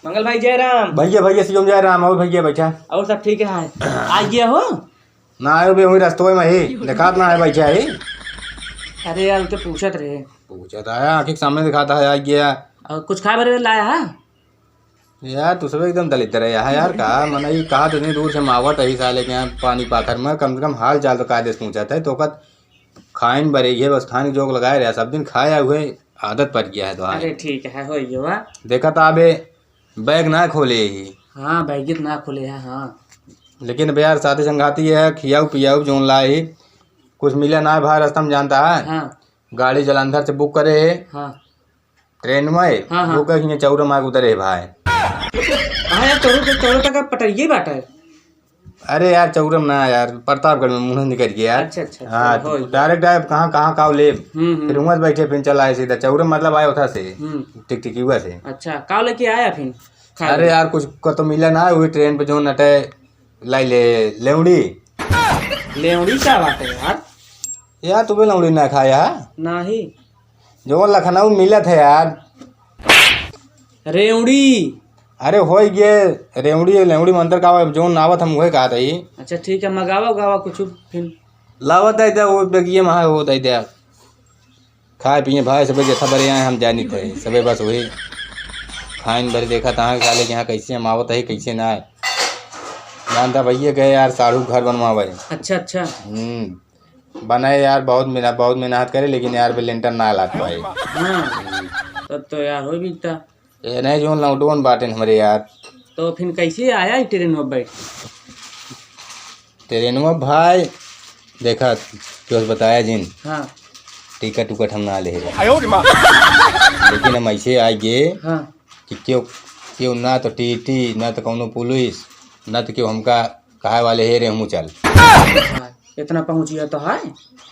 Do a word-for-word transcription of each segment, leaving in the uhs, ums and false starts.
मंगल भाई, जय राम। भैया, भैया, शिवम, जय राम। और भैया, बैठा। और सब ठीक है? आ गया हो? ना आयो बे, वही रस्तवे में ही, देखात ना है, बैठा ही। अरे यार, उनके पूछत रहे। पूछत आया, आँखी के सामने देखाता है, आ गया। और कुछ खाए बरे लाया है? यार, तू सब एकदम दलिद्दर है यहाँ यार, का मन, ई कहा तो इतनी दूर से मावत है, साले के यहाँ पानी पाथर में, कम से कम हाल चाल तो कायदे से पूछत है, तो कत खाइन बरे ये बस, खाने जोग लगाए रहा, सब दिन खाया हुए आदत पड़ गया है तो। अरे ठीक है, हो ये हुआ। देखा तो अबे बैग ना खोले ही। हाँ, बैग ना खोले है, हाँ। लेकिन अब यार, साथी संगाती ये है, खियाऊ पियाऊ जोन लाए ही, कुछ मिला ना भाई रास्ता में, जानता है? हाँ। गाड़ी जलंधर से बुक करे है। हाँ। ट्रेन में हाँ, हाँ। वो कहीं चौरा मार्ग उतरे है भाई। हाँ यार, चौरा, चौरा तक पटरिए बाटा है। अरे यार, चौरम ना यार, प्रतापगढ़ में मुँह निकल गया यार। अच्छा, अच्छा, हाँ, अच्छा, हो गया। डायरेक्ट आए, कहाँ, कहाँ, काव लेब? हम्म, हम्म। फिर हुआं से बैठे, फिर चला आए सीधा चौरम, मतलब आए उठा से, हम्म। टिकटिकिया से। अच्छा, काव लेके आया फिर? खाए अरे ले। यार, कुछ का तो मिला ना, वही ट्रेन पे जो नटे लाई ले, लेवड़ी। लेवड़ी का बात है यार? यार, तू भी लेवड़ी ना खाया है? नहीं। जो लखनऊ मिलत है यार। रेवड़ी। अरे होई गे, रेवड़ी, लेवड़ी मंतर का, अब जोन आवत हम उहे कहत हई। अच्छा ठीक है, मगावा उगावा कुछ फिर। लावत है इधर, वो बेगिए महा होत है इधर। खाए पिए भाई, सबे जथा बरे आए, हम जानित है। सबे बस वही खाइन भरे देखा तहाँ साले के यहाँ कैसे हम आवत है, कैसे ना आए। जानता भैया गए यार, साढ़ू घर बनवावे। अच्छा, अच्छा। हम्म। बनाए यार, बहुत मेहनत, बहुत मेहनत करे, लेकिन यार, बे लेंटर ना लाग पाए। हाँ, तब तो यार, हो बिकता। ये नहीं, जोन लौटवन बाटेन हमरे यार। तो फिर कैसे आया ई ट्रेन में बैठ? ट्रेन में भाई, देखा, क्यों बताया जिन? हाँ। टिकट उकट हम ना ले रहे। आयो रे माँ। लेकिन हम ऐसे आ गए हाँ। कि क्यों, क्यों ना तो टीटी, ना तो कौनो पुलिस, ना तो क्यों हमका कहे वाले, "हे रे, हमहूँ चल।" हाँ, इतना पहुँचिया तो है।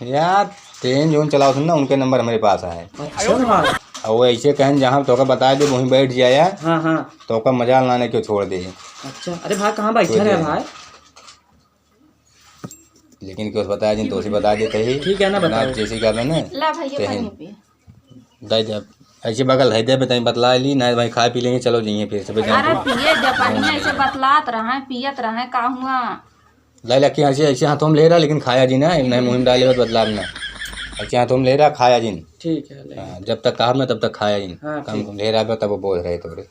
यार, ट्रेन जोन चलावत हन ना, उनके नंबर हमरे पास है। अच्छा भाई। और वो ऐसे कहन, "जहाँ तोका बताए दे, वहीं बैठ जाया।" हाँ, हाँ। तोका मजाल ना ने क्यों छोड़ दे। अच्छा, अरे भाई, कहाँ बैठा कोई रहे दे। भाई? लेकिन क्यों बताया जिन, तो उसे बता देते ही। ठीक है ना, ना, बताओ। जैसे क्या मैंने ला भैया, तेहन। पानी पिए। दे दे, अब ऐसे बगल है दे, बताई, बतला ली ना भाई, खा पी लेंगे, चलो जाइए फिर, सबे जान अरे दो। पिए दे पानी, ऐसे बतलात रहे, पियत रहे, का हुआ? लाई लक्की ऐसे, ऐसे हाथों में ले रहा, लेकिन खाया जी ना, नहीं मुँह में डाले, बस बतलाब ना। ऐसे हाथों में ले रहा, खाया जी ना। ठीक है, ले। हाँ, जब तक कहा ना, तब तक खाया जी ना। हाँ, काम ठीक। तुम ले रहा, तब वो बोल रहे थोड़े।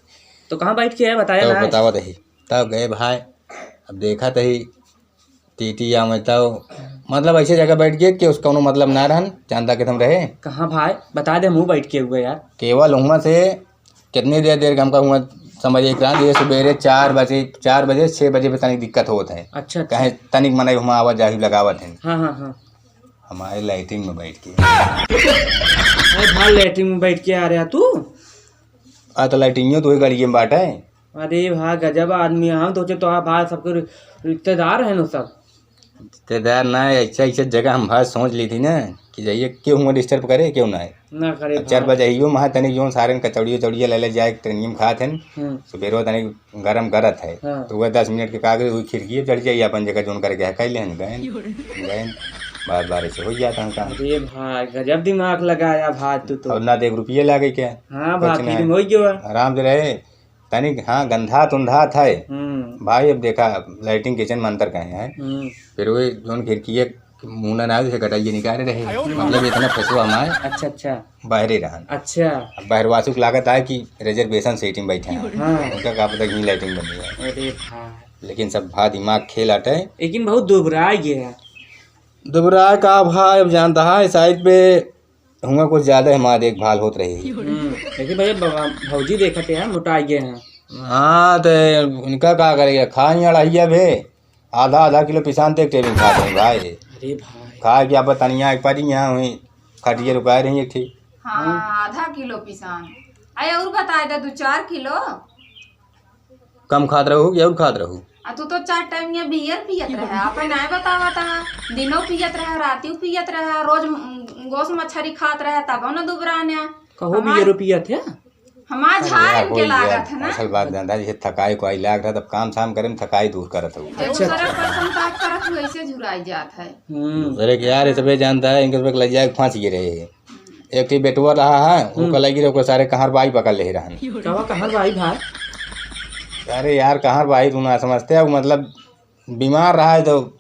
तो कहाँ बैठ के है, बताया तब ना। बतावा दही। तब गए भाई, अब देखा तही, टीटी या मैं तो, मतलब, ऐसे जगह बैठ गए कि उसका कोनो मतलब ना रहन, जानता कि तुम रहे। कहाँ भाई? बता दे, मुँह बैठ के हुए यार। केवल हुआं से कितनी देर, देर का हमका हुआ, समझ एक रात, ये सुबेरे चार बजे, चार बजे, छः बजे पे तनिक दिक्कत होत है। अच्छा, अच्छा। कहे तनिक मनई हुआं आवाजाही लगावत है। हाँ, हाँ, हाँ। हमारे लैट्रिन में बैठ के। अरे भाई, लैट्रिन में बैठ के आ रहा तू? आ तो लैट्रिनियो तो वही गलिए में बाटे। अरे भाई, गजब आदमी है। हम सोचे तो, हाँ भाई, सबके रि-, रिश्तेदार हैं ना सब। रिश्तेदार ना है, ऐसा, ऐसा जगह हम भाई सोच ली थी ना कि जाइए, क्यों हुआ डिस्टर्ब करे, क्यों ना है। ना करे अब चार भाई। बजे आइयो, वहाँ तनी जो सारे कचौड़िया, चौड़िया ले ले जाए, ट्रेनिंग में खात हैं। हम्म। सुबेरो तनी गरम करत है। हाँ। तो वह दस मिनट के कागज हुई, खिड़की चढ़ जाइए, अपन जगह जोन करके है, कह लें, गए, गए, बार बार ऐसे हो जाता है काम। अरे भाई, गजब दिमाग लगाया भाई तू तो। और ना देख रुपये लागे क्या? हाँ कुछ भाई, नहीं। फिर हो गया। आराम से रहे। तनिक, हाँ, गंधात उंधात है। हम्म। भाई, अब देखा, लैट्रिन किचन में अंतर कहे है। हम्म। फिर वही जोन खिड़की एक मुंडा ना, उसे गटाइए निकाले रहे। आयो रे मतलब, इतना फसुआ हमारे अच्छा, अच्छा। बाहरे रहन। अच्छा। अब बाहरवासुक लागत आए कि रिजर्वेशन सीट में बैठे हैं। हाँ। उनका का पता कि लैट्रिन बनी है। अरे भाई। लेकिन सब भा दिमाग खेल आटे। लेकिन बहुत दुबरा गया है। दुबरा का भाई, अब जानता है, साइड पे हुआ कुछ ज्यादा हमार देखभाल होत रही। हम्म, देखिए भैया, बाबा, भौजी देखत है, मोटा गए हैं। हाँ, तो उनका का करेगा? खाई अढ़ाइया बे, आधा आधा किलो पिसान ते एक टेबल खाते हैं भाई। अरे भाई। खा के अब तनिया एक पारी यहाँ हुई, खटिया रुकाए रही एक ठीक। हाँ, आधा किलो पिसान। अरे और बताए दे, दो चार किलो। कम खात रहू कि और खात रहू? आ तू तो चार टाइम ये बियर पियत रहे, अपन नाय बतावत है। दिनों पियत रहे, रातियों पियत रहे, रोज म-, गोस मछरी खात रहे, तब न दुबराने। कहो हमार, बियरो पियत है? हमार अरे झार यार, इनके होई लागत गया। है ना। असल बात जानता है, जैसे थकाई को आई लाग रहा, तब काम शाम करे में थकाई दूर करत हूँ। अच्छा, अच्छा। दूसरा person का करत हूँ, ऐसे झुराई जात है। हम्म। दूसरे के यार, ये सबे जानता है, इनके सबे लग जाए, फांस गिरे है। एक ठी बेटुआ रहा है, वो हम्म। कलाई गिरे, ओकर सारे कहार बाई पकड़ ले रहन। कवा कहार बाई भाई? अरे यार, कहाँ भाई, तू ना समझते हो, मतलब, बीमार रहा है तो,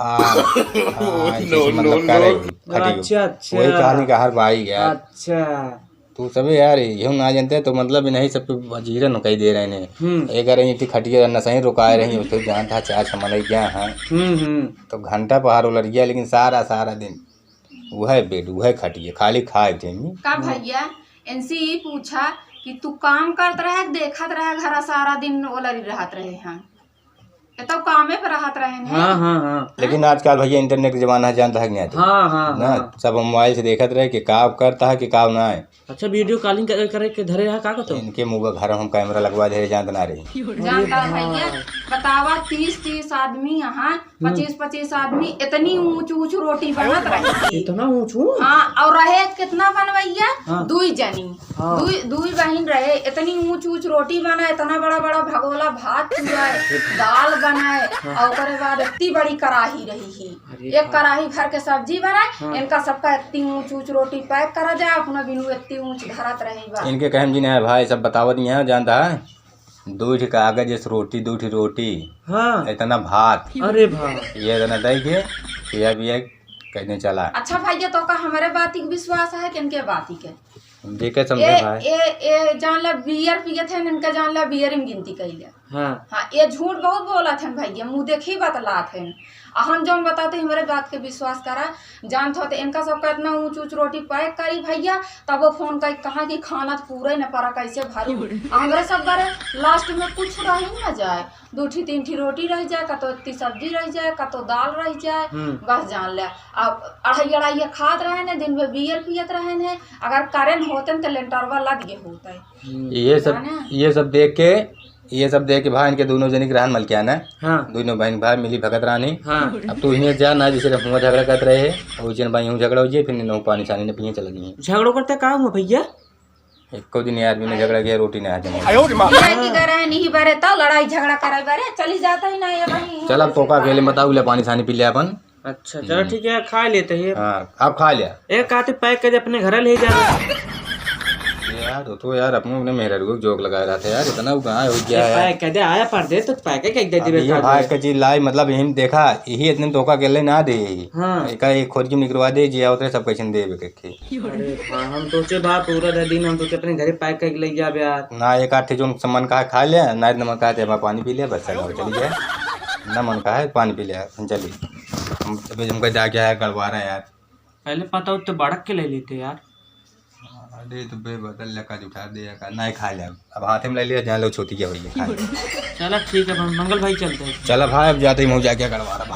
आ, आ, ऐसे, ऐसे, मतलब, करे खटियो। अच्छा, अच्छा। वही कहानी का हर भाई यार। अच्छा। तू सबे यार, यहू ना जानते तो, मतलब, इन्हीं सबके वजीरन कही दे रहे हैं। हम्म। एक बार इनकी खटिया न सही रुकाए रही, उसको जानता चार समझ गया, हाँ। हम्म, हम्म। तो घंटा पहाड़ उलट गया, लेकिन सारा, सारा दिन वह बेड, वह खटिया, खाली खाए थे। का भैया, इनसे ई पूछा कि तू काम करत रहे, देखत रहे घरा सारा दिन ओलरी रहत रहे हैं। ये तो कामे पे रहत रहे हैं। हाँ, हाँ, हाँ। लेकिन आजकल भैया internet के जमाना है, जानता है कि नहीं? हाँ, हाँ, ना, हाँ। सब मोबाइल से देखत रहे कि का करता है कि का ना है। अच्छा, video calling करे, करे के धरे रहा, का कहतो? इनके मुँह पर घर हम camera लगवा दे, जानत ना रही। जानता है भैया, बतावा, तीस तीस आदमी यहाँ, हम्म। पच्चीस पच्चीस आदमी, इतनी ऊँच ऊँच रोटी बनत रही। इतना ऊँच ऊँच? हाँ, और रहे कितना बनवैया? हाँ। दुई जनी। हाँ। दुई, दुई बहिन रहे, इतनी ऊँच ऊँच रोटी बना, इतना बड़ा बड़ा भगोला भात चुराए, दाल बनाए, हाँ। और ओकरे बाद इतनी बड़ी कढ़ाई रही ही। अरे एक बाप। कढ़ाई भर के सब्जी बनाए, हाँ। इनका सबका इतनी ऊँच ऊँच रोटी pack करा जाए, अपना बिनु इतनी ऊँच धरत रही बा। इनके कहम जी ना है भाई, सब बतावत नहीं है, जानता है? दू ठी कागज जैसे रोटी, दू ठी रोटी, हाँ। इतना भात। अरे भाई। ये इतना दे के, पिया पिया कहने चला। अच्छा भैया, तो का हमारे बाती के विश्वास है कि इनके बाती के? देखे समझे ए, भाई। ए, ए, जान ला beer पियत है, इनका जान ला beer में गिनती कइले। हाँ। हाँ, ये झूठ बहुत बोलत हन भैया, मुँह देखी बतलात हन। आ हम जौन बताते हैं, हमरे बात के विश्वास करा। जानत हो तो इनका सबका इतना ऊँच ऊँच रोटी pack करी भैया, तब वो फोन कर कहा कि खाना तो पूरा ही न पड़ा, कैसे भरू? आ हमरे सब बारे last में कुछ रह ही ना जाए, दू ठी तीन ठी रोटी रह जाए, कतो इतनी सब्जी रह जाए, कतो दाल रह जाए, हम्म। बस जान ले। अब अढ़ाई अढ़ाई ये खात रहे ने, दिन में beer पियत रहे ने, अगर करेन होते न तो लेंटरवा लद गए होते। हम्म। ये सब, जाने? ये सब देख के ये सब देख के भाई इनके दोनों जनी के रहन मलकियान है। हाँ। दोनों बहन भाई मिली भगत रहनी। हाँ। अब तू हियाँ जा ना, जैसे हुआँ झगड़ा करत रहे, और जन भाई यूँ झगड़ा हो जाए, फिर नौ पानी छानी ने पिए चल गई। झगड़ो करते का हुआ भैया? एको दिन यार बिना झगड़ा किया रोटी ना हजम हो। आयो रे माँ। ये की करे नहीं बारे तो लड़ाई झगड़ा करे बारे चली जाता ही ना ये भाई। चल अब तोका अकेले बताऊ, ले पानी छानी पी ले अपन। अच्छा, चलो हम्म। ठीक है, खा लेते हैं। हाँ, आप खा लिया। एक आते pack कर अपने घर ले जा। यार, तो, तो यार, अपने, अपने मेहरारू को जोक लगाए रहते यार, इतना वो कहाँ हो गया ये है? Pack कर दे, आया पर दे, तो pack कर दे अब दिवे ये खा भाई ले। का चीज लाई, मतलब, यही देखा, यही इतने धोखा के ले ना दे यही। हाँ। एका एक खोज के निकलवा दे, जिया उतरे सब कैसे देवे के। अरे हाँ, हम सोचे बा पूरा दस दिन हम सोचे अपने घरे pack करके ले जाबे यार। ना, एक आध ठे जोन मन कहा खा ले, ना इतना मन कहा ते बा पानी पी ले, बस चलो, चली जाए। ना मन कहा है पानी पी ले, हम चली। हम, अबे हमको जा क्या है, गड़बड़ा है यार। पहले पता होते बड़क के ले लेते यार। अरे तो बे बदल ले का उठा दे का, नहीं खा ले। अब हाथे में ले लिया, जान लो छोटी क्या हुई है, खा ले। चला ठीक है, हम मंगल भाई चलते हैं। चला भाई, अब जाते ही मुँह जाके गड़बड़ा।